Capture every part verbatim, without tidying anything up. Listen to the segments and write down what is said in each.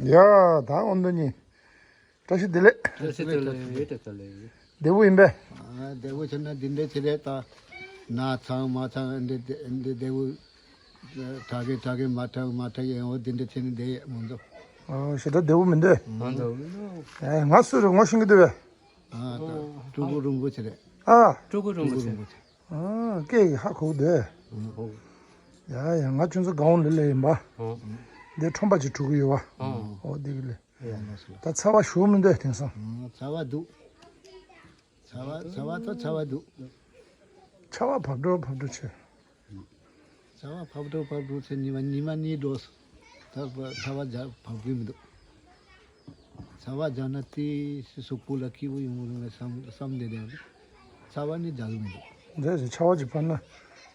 ཡ་ད་འོ་འདི་གཉིས། བཀྲ་ཤིས་བདེ་ལེགས། བཀྲ་ཤིས་བདེ་ལེགས། བདེ་པོ་ཡིན་པས། ཨ་བདེ་པོ་བྱས་ན་འདི་འདྲ་བྱེད་རེད་ད། ན་ཚང་མ་ཚང་འདི་འདི་འདི་བདེ་པོ། དྲག་གི་དྲག་གི་མ་དྲག་མ་དྲག་ཡིན་འོ་འདི་འདྲ་བྱས་ནས་བསྡད་ཡོད་མི་འདུག་ཨ་ཞེ་དྲག་བདེ་པོ་མི་འདུག་མ་འདུག་མི་འདུག་ཨེ་ང་སུ་རེད་ངོ་ཤེས་ཀྱི་འདུག་པས། ཨ་ད་སྤྲུལ་སྐུ་རིན་པོ་ཆེ་རེད། ཨ། སྤྲུལ་སྐུ་རིན་པོ་ཆེ། ཨ་སྐད་ཀྱིས་ཧ་གོ་གི་འདུག་ཨ་ཡ་ཡ་ང་ཁྱོད་ཚོ་སྒང་ལ་སླེབས་ཡིན་པ། ཨ་འདི་ཁྲོམ་པ་ཅིག་འགྲོ་གི་ཡོད་པ། ཨ་འོ་འདི་གི་ལས། ཡ་ལགས་སོ། ད་ཚ་བ་ཞུ་མི་འདུག་དེང་སང་། ཨ་ཚ་བ་འདུག་ཚ་བ་ཚ་བ་ད་ཚ་བ་འདུག་ཆར་པ་བབས་འགྲོ་བབས་འགྲོ་བྱས། ཚ་བ་བབས་འགྲོ་བབས་འགྲོ་བྱས་ཉི་མ་ཉི་མ་གཉིས་འགྲོ། ད་བ་ཚ་བ་རྒྱག་བབས་གི་མི་འདུག་ཚ་བ་རྒྱག་ན་དེ་སི་སུག་པོ་ལ་སྐྱིད་པོ་ཡོང་གི་རེད་བསམ་བསམ་བསྡད་བསྡད་ཡོད། ཚ་བ་ནི་རྒྱག་གི་མི་འདུག་འདྲ་ཞིག་ཆར་པ་ཅིག་བབས་ན་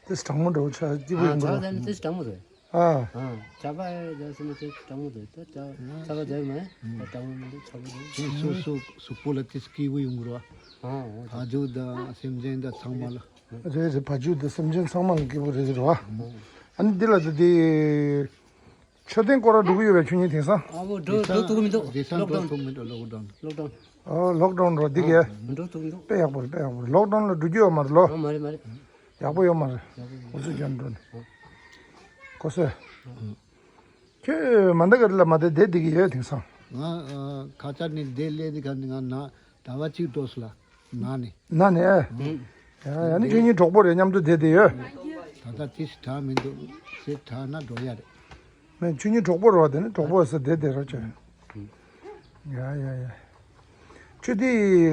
དེ་སི་གྲང་མོ་འགྲོ་ཆ་སྐྱིད་པོ་ཨ་ཡོང་གི་ཚ་བ་རེད། རྒྱག་ན་དེ་སི་གྲང་མོ་རེད། ཨ། ཨ། ཇ་པ་ཇ་སི་མ་ཅིག་གྲང་མོ་རེད་ད་ཇ་ཚ་བ་ཇ་མ་ད་གྲང་མོ་མི་འདུག་ཚ་བ་རེད། ཁྱེད་སུ་སུ་སུག་པོ་ལ་ཏིས་སྐྱིད་པོ་ཡོང་གི་རེད་བ། ཨ་འོ་ད་ཇུ་དང་སེམས་ཅན་དང་ཚང་མ་ལ། རེད་རེད་བ་ཇུ་དང་སེམས་ཅན་ཚང་མ་ལ་སྐྱིད་པོ་རེད་རེད་བ། ཨ་ནི་འདི་ལ་ད་དེ་མཆོད་རྟེན་སྐོར་ར་འགྲོ་གི་ཡོད་པའི་ཆོས་ཉིད་དེང་སང་། ཨ་བོ་འགྲོ་འགྲོ་ཐུབ་མི་འདུག་ལོག་ཌའུན། འགྲོ་ཐུབ་མི་འདུག་ལོག་ཌའུན། ལོག་ཌའུན། ཨོ་ལོག་ཌའུན་རོ་འདི་གས། འགྲོ་ཐུབ་མི་འདུག་དཔེ་ཡག་པོ་རེད་དཔེ་ཡག་པོ་རེད་ལོག་ཌའུན་ལ་འགྲོ་རྒྱུ་ཡོད་མ་རེད་ལོ། ཨ་མ་རེད་མ་རེད། ཡག་པོ་ཡོད་མ་རེད། ཡག་པོ་ཡོད། འུ་ཚོ་ཀྱང་འགྲོ་ནས། ཨ། གོ་སོས། ཨ། ཁྱོད་མ་འདི་ག་རེ་ལ་མ་བསྡད་བསྡད་བསྡད་ཀྱི་ཡོད་དེང་སང་། ང་ཁ་ཆར་ནས་བསྡད་སླེབས་དེ་ག་ནས་ང་ན་ཟླ་བ་གཅིག་འགྲོ་སོང་ལ་ན་ནས། ན་ནས་ཨེ། ཨ། ཡ་ཡ་ནི་ཁྱོད་གཉིས་གྲོགས་པོ་རེད་མཉམ་དུ་བསྡད་བསྡད་ཡོད། ད་ལྟ་དེ་སི་དྲག་མི་འདུག་སི་དྲག་ན་འགྲོ་ཡ་རེད། མེད་ཁྱོད་གཉིས་གྲོགས་པོ་རེད་བ་དེ་ནི་གྲོགས་པོ་ཟེར་བསྡད་བསྡད་རོགས་བྱོས། ཡ་ཡ་ཡ། ཁྱོད་དེ་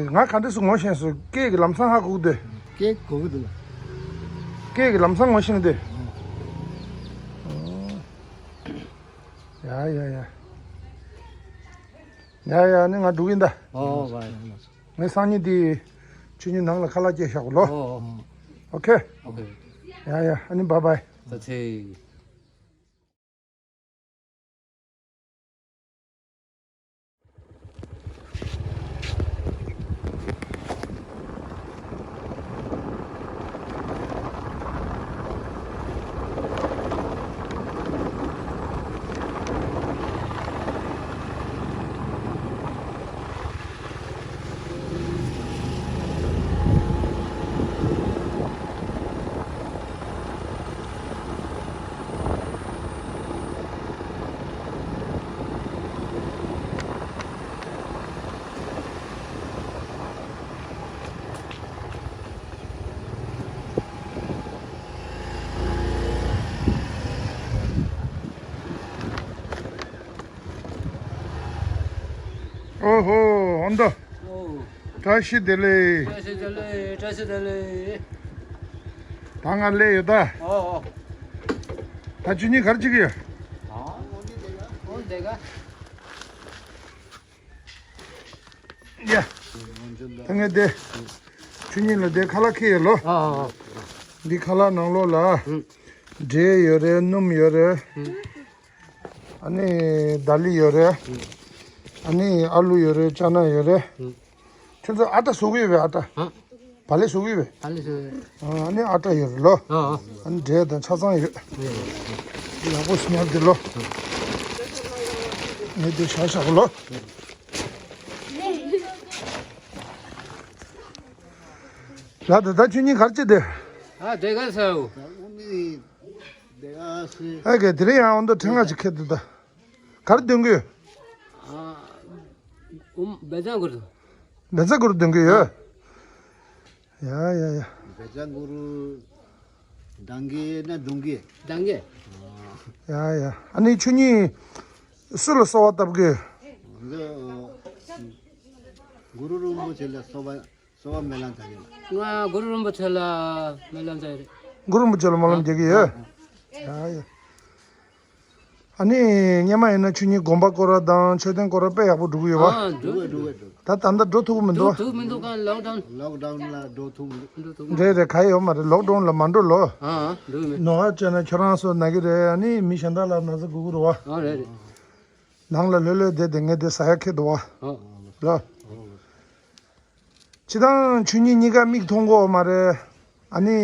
ང་ག་འདྲས་སུ་ངོ་ཤེས་སོ་སྐད་ཀྱི་ལམ་སང་ཧ་གོ་གི་འདུག་སྐད་གོ་གི་འདུག་སྐད་ཀྱི་ལམ་སང་ངོ་ཤེས་འདུག་ཡ་ཡ་ཡ། ཡ་ཡ་ནི་ང་འགྲོ་གི་ཡིན་ད། ཨོ་བའི། ངས་སང་ཉིན་དེ་ཆུ་ཉིན་ནང་ལ་ཁ་ལག་སྐྱེལ་བཞག་གོ་ལོ། ཨོ་ཨོ། ཨོ་ཁེ། ཨོ་ཁེ། ཡ་ཡ་ཨ་ནི་བཱའི་བཱའི། ད་ཚེ། ཨོ་ཧོ་ཨོ་ད། ཨོ། བཀྲ་ཤིས་བདེ་ལེགས། བཀྲ་ཤིས་བདེ་ལེགས། བཀྲ་ཤིས་བདེ་ལེགས། ད་ང་སླེབས་ཡོད་ད། ཨོ་ཨོ། ད་ཆུ་གཉིས་གར་ཅིག་ཡོད། ཨོ་འདི་ག་ཡ། ད་ངས་དེ། ཆུ་གཉིས་ལ་དེ་ཁ་ལག་ཁྱེར་ཡོད་ལོ། ཨ་ཨ་ཨ། འདི་ཁ་ལག་ནང་ལོགས་ལ། ཨུ། འབྲས་ཡོད་རེད་སྣུམ་ཡོད་རེད། ཨུ། ཨ་ནི་ད་ལི་ཡོད་རེད། ཨུ། ཨ་ནི་ཨ་ལུ་ཡོད་རེད་ཅ་ན་ཡོད་རེད། ཨུ། ཁྱོད་ཚོ་ཨ་ཏྲ་བཟོ་གི་ཡོད་པས་ཨ་ཏྲ། ཨ། བག་ལེབ་བཟོ་གི་ཡོད་པས། བག་ལེབ་བཟོ་གི་ཡོད། ཨ་ནི་ཨ་ཏྲ་ཡོད་རེད་ལོ། ཨ་ཨ། ཨ་ནི་འབྲས་དང་ཆ་ཚང་ཡོད། ཡོད་ཡོད། ཡག་པོ་ཞིག་ཉར་འདུག་ལོ། ངས་འདི་བཞག་བཞག་གོ་ལོ། ལ་ད་ད་ཁྱོད་གཉིས་གར་ཅི་དེ། ཨ་དེ་ག་ས་འོ། ཨ་གེ་དེ་རིང་ཡང་འོ་འདི་ཕྲེང་ང་ཅིག་ཁྱེར་འདུག་ད། གར་འདོན་གི་ཡོད། ཨ་ཨུམ་བེ་ཙང་གུར། བེ་ཙང་གུར་འདོན་གི་ཡོད། ཡ་ཡ་ཡ། བེ་ཙང་གུར་འདང་གི་ན་འདོན་གི། འདང་གི། ཡ་ཡ་ཨ་ནི་ཁྱོད་གཉིས་སུ་ལ་གསོལ་བ་བཏབ་གི། འདི་གུ་རུ་རིན་པོ་ཆེ་ལ་གསོལ་བ། གསོལ་བ་སྨོན་ལམ་རྒྱག་གི་ཡོད། ང་གུ་རུ་རིན་པོ་ཆེ་ལ་སྨོན་ལམ་རྒྱག་གི་རེད། གུ་རུ་རིན་པོ་ཆེ་ལ་སྨོན་ལམ་རྒྱག་གི་ཡོད། ཨ་ཡ་ཡ། ཨ་ནི་སྔོན་མ་ཡིན་ན་ཁྱོད་གཉིས་དགོན་པ་སྐོར་ར་དང་མཆོད་རྟེན་སྐོར་ར་དཔེ་ཡག་པོ་འགྲོ་གི་ཡོད་པ། ཨ་འགྲོ་གི་འགྲོ་གི་འགྲོ་གི། ད་ད་ལྟ་འགྲོ་ཐུབ་ཀྱི་མི་འདུག་འགྲོ་ཐུབ་མི་འདུག་ག་ལོག་ཌའུན། ལོག་ཌའུན་ལ་འགྲོ་ཐུབ་མི་འདུག་འགྲོ་ཐུབ་མི་འདུག་རེད་རེད་ག་ཡོད་མ་རེད་ལོག་ཌའུན་ལ་མ་འགྲོ་ལོ། ཨ་ཨ་འགྲོ་གི་མེད། ནོར་བ་བྱས་ན་ཁྱོད་རང་ཚོ་ན་གི་རེད་ཨ་ནི་མི་གཞན་དག་ལ་ན་ཚ་འགོ་གི་རེད་བ། ཨ་རེད་རེད། ནང་ལ་ལྷོད་ལྷོད་བསྡད་དེ་ངས་དེ་ཟ་ཡ་ཁྱེར་འདུག་བ། ཨ་ལོ། སྤྱིར་བཏང་ཁྱོད་གཉིས་གཉིས་ཀ་མིག་མཐོང་གི་ཡོད་མ་རེད། ཨ་ནི།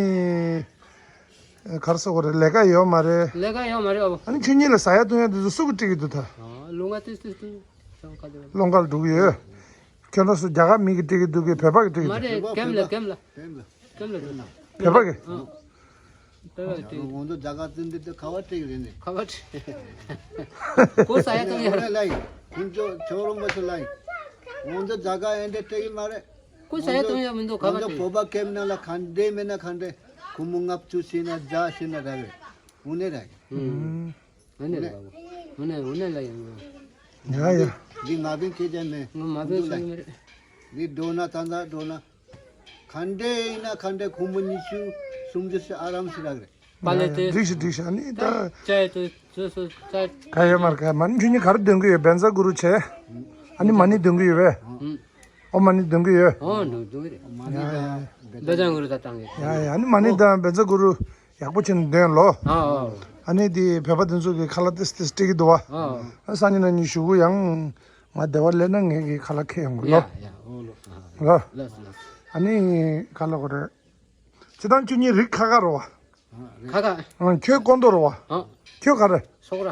ག་རེ་ཟེར་དགོས་རེད་ལས་ཀ་ཡོད་མ་རེད། ལས་ཀ་ཡོད་མ་རེད་ཨ་བོ། ཨ་ནི་ཁྱོད་གཉིས་ལ་ཟ་ཡ་འཐུང་ཡ་དེ་ཚོ་སུ་གིས་སྤྲད་ཀྱི་འདུག་ད། ཨ། ལོ་ལྔ་ཏིས་ཏིས་ཏིས་ཀློང་ཀ་ལ་འགྲོ་གི་ཡོད། ཁྱོད་རང་ཚོ་རྒྱ་གར་མི་གིས་སྤྲད་ཀྱི་འདུག་གི། བོད་པ་གིས་སྤྲད་ཀྱི་མ་འདུག་རེད། ཀེམ་ལ་ཀེམ་ལ་ཀེམ་ལ་འགྲོ་ན། བོད་པ་གིས། ཨང་། བོད་པ་གིས་སྤྲད་ཀྱི། ང་ཚོ་རྒྱ་གར་ཙམ་འདི་ཁ་བ་སྤྲད་ཀྱི་རེད་ནི། ཁ་བ་སྤྲད། ཁོ་ས་ཡ་ཏང་ཡ་རེད། ལ་ཡིན། ཁོང་ཚོ་ཁྱོད་རང་པ་ཚོ་ལ་ཡིན། ང་ཚོ་རྒྱ་གར་ཨེ་འདྲ་སྤྲད་ཀྱི་མ་རེད། ཁོ་ས་ཡ་ཏང་ཡ་མི་འདུག་ཁ་བ་སྤྲད། ང་ཚོ་བོད་པ་ཀེམ་ནང་ལ་ག་འདྲ་མེད་ན་ག་འདྲ། ཁོ་མོ་ལྔ་བཅུ་ཞིག་ན་བརྒྱ་ཞིག་ན་རག་རེད། འོ་ནས་རག་གི། ཨང་། འོ་ནས་རེད་པ། འོ་ནས་འོ་ནས་ལ་ཡིན། ཡ་ཡ། འདི་ང་བན་ཁེ་ཅན་མེད། ང་མ་བན་སོང་མེད། འདི་འགྲོ་ན་ད་ལྟ་འགྲོ་ན། ག་འདྲ་ཡིན་ན་ག་འདྲ་ཁོང་མོ་ཉི་ཤུ་སུམ་ཅུ་ཞིག་ཨ་རམ་སེ་རག་རེད། པ་ལེ་ཏེ། འགྲིག་ཤི་འགྲིག་ཤི། ཨ་ནི་ད། ཅའི་ཏུ་ཅོ་སོ་ཅའི། ག་ཡོད་མར་ག་མ་ནི་ཁྱོད་གཉིས་ག་རེ་འདོན་གི་ཡོད། བན་ཛ་གུ་རུ་བྱས། ཨ་ནི་མ་ཎི་འདོན་གི་ཡོད་པས། ཨང་། ཨོ་མ་ཎི་འདོན་གི་ཡོད། ཨོ་འདོན་འདོན་གི་རེད། མ་ཎི་དང་བན་ཛ་གུ་རུ་ད་བཏང་གི། ཡ་ཡ། ཨ་ནི་མ་ཎི་དང་བན་ཛ་གུ་རུ་ཡག་པོ་བྱས་ནས་འདོན་ལོ། ཨ་ཨ། ཨ་ནི་དེ་བོད་པ་དེ་ཚོ་གི་ཁ་ལག་ཏིས་ཏིས་སྤྲད་ཀྱི་འདུག་པ། ཨ་ཨ། སང་ཉིན་གནངས་ཉིན་གཞུག་གུ་ཡང་ང་བདེ་བ་ལེན་ན་ངེད་ཀྱིས་ཁ་ལག་ཁྱེར་ཡོང་གི་ལོ། ཡ་ཡ། ཨོ་ལོ། ལོ། ལགས་སོ་ལགས་སོ། ཨ་ནི་ཁ་ལག་གོ་རེད། སྤྱིར་བཏང་ཁྱོད་གཉིས་རིགས་ཁ་ཁ་རེད་པ། ཁ་ཁ། ཨང་། ཁྱོད་ཀོང་ཏོ་རེད་པ། ཨང་། ཁྱོད་ག་རེ། སོག་ར།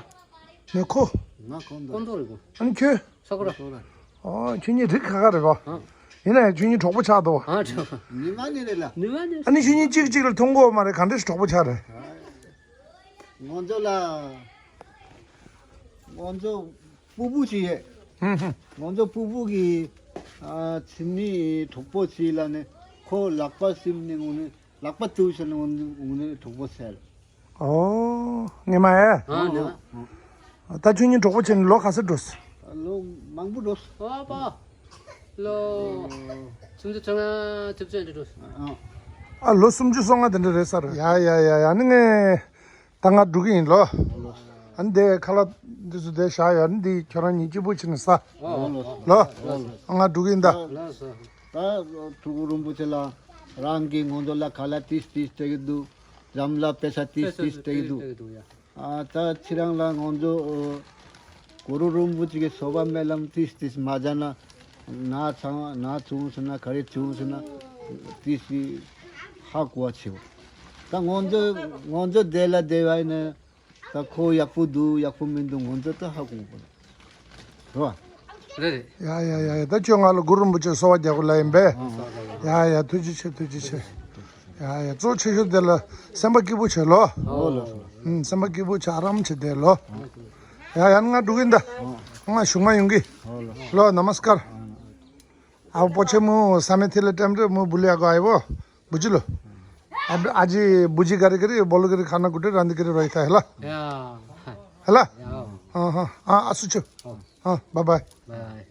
ནས་ཁོ། ང་ཀོང་ཏོ། ཀོང་ཏོ་རེད་གོ། ཨ་ནི་ཁྱོད། སོག་ར། སོག་ར། ཨོ་ཁྱོད་གཉིས་རིགས་ཁ་ཁ་རེད་པ། ཨང་། ཡིན་ན་ཡང་ཁྱོད་གཉིས་གྲོགས་པོ་ཆགས་འདུག་པ། ཨང་། གྲོགས་པོ། ཉི་མ་ནི་རེད་ལ། ཉི་མ་ནི། ཨ་ནི་ཁྱོད་གཉིས་གཅིག་གཅིག་ལ་མཐོང་གོ་མ་རེད། ག་འདྲས་གྲོགས་པོ་ཆགས་རེད། ང་ཚོ་ལ། ང་ཚོ་སྤུ་བུ་ཞིག་ཡོད། ཧུམ་ཧུམ། ང་ཚོ་སྤུ་བུ་གི་ཨ་ཚིམ་ནི་གྲོགས་པོ་ཞིག་ལ་ནི་ཁོ་ལག་པ་སིམ་ནི་ངུ་ནི། ལག་པ་བཙུགས་ཤིང་འོང་འོང་ནས་གྲོགས་པོ་ཟེར། ཨོ། ངས་མ་ཨེ། ཨ་ནི། ད་ཁྱོད་གཉིས་གྲོགས་པོ་བྱས་ནས་ལོ་ག་ཚོད་འགྲོ་སོང་། ལོ་མང་པོ་འགྲོ་སོང་། ཨ་པ། ལོ། སུམ་ཅུ་སོ་ལྔ་བཅུ་བཅུ་འདྲ་འགྲོ་སོང་། ཨ། ཨ་ལོ་སུམ་ཅུ་སོ་ལྔ་དེ་འདྲ་རེད་ས་རེད། ཡ་ཡ་ཡ་ཡ། ཨ་ནི་ངས་ད་ང་འགྲོ་གི་ཡིན་ལོ། ཨ་ནི་དེ་ཁ་ལག་འདི་ཚོ་དེ་བཞག་ཡོད། ཨ་ནི་འདི་ཁྱོད་རང་གཉིས་སྐྱིད་པོ་བྱས་ནས་ཟ། ཨོ་ལོ། ལོ། ང་འགྲོ་གི་ཡིན་ད། ལགས་སོ། ད་ཐུགས་རིན་པོ་ཆེ་ལ་རང་གིས་ང་ཚོ་ལ་ཁ་ལག་ཏིས་ཏིས་སྤྲད་ཀྱི་འདུག་འགྲམ་ལ་པེ་ས་ཏིས་ཏིས་སྤྲད་ཀྱི་འདུག་ཨ་ད་ཁྱེད་རང་ལ་ང་ཚོ་གུ་རུ་རིན་པོ་ཆེ་གི་སོ་པ་སྨོན་ལམ་ཏིས་ཏིས་མ་བྱས་ན་ན་ཚང་ན་བྱུང་སོང་ན་ག་རེ་བྱུང་སོང་ན་ཏིས་ཏིས་ཧ་གོ་བ་བྱེད། ད་ང་ཚོ་ང་ཚོ་བདེ་ལ་བདེ་བ་ཡིན་ན། ད་ཁོ་ཡག་པོ་འདུག་ཡག་པོ་མི་འདུག་ང་ཚོ་ད་ཧ་གོ་གི་མ་རེད། རེད་པ། རེད་རེད། ཡ་ཡ་ཡ་ཡ། ད་ཁྱོད་ང་ལ་གུ་རུ་རིན་པོ་ཆེ་གསོལ་བ་རྒྱག་དགོས་ལབ་ཡིན་པས། ཨ་ཨ། ཡ་ཡ། ཐུགས་རྗེ་ཆེ། ཐུགས་རྗེ་ཆེ། ཡ་ཡ། གཙོ་ཆེ་ཤོས་དེ་ལ་སེམས་པ་སྐྱིད་པོ་བྱེད་ལོ། ཨོ་ལོ། ཨུམ། སེམས་པ་སྐྱིད་པོ་བྱེད། ཨ་རམ་བྱེད་བསྡད་ལོ། ཡ་ཡ། ང་འགྲོ་གི་ཡིན་ད། ང་གཞུག་མ་ཡོང་གི། ཨོ་ལོ། ལོ། ནམ་སྐར། ཨ་པོ་ཆེ་མོ་ས་མེ་ཐི་ལ་ཏྲམ་ཏྲ་མོ་བུ་ལི་ཨ་གོ་ཨའི་བོ། བུ་ཅི་ལོ། ཨ་ཨ་ཇི་བུ་ཅི་ག་རེ་ག་རེ་བོ་ལོ་ག་རེ་ཁ་ན་གུ་ཏྲེ་ར་འདི་ག་རེ་རོ་ཡི་ཐ་ཧེ་ལ། ཡ། ཧེ་ལ། ཡ། ཨ་ཧ། ཨ་ཨ་སུ་ཆུ། ཨ་བཱའི་བཱའི། བཱའི།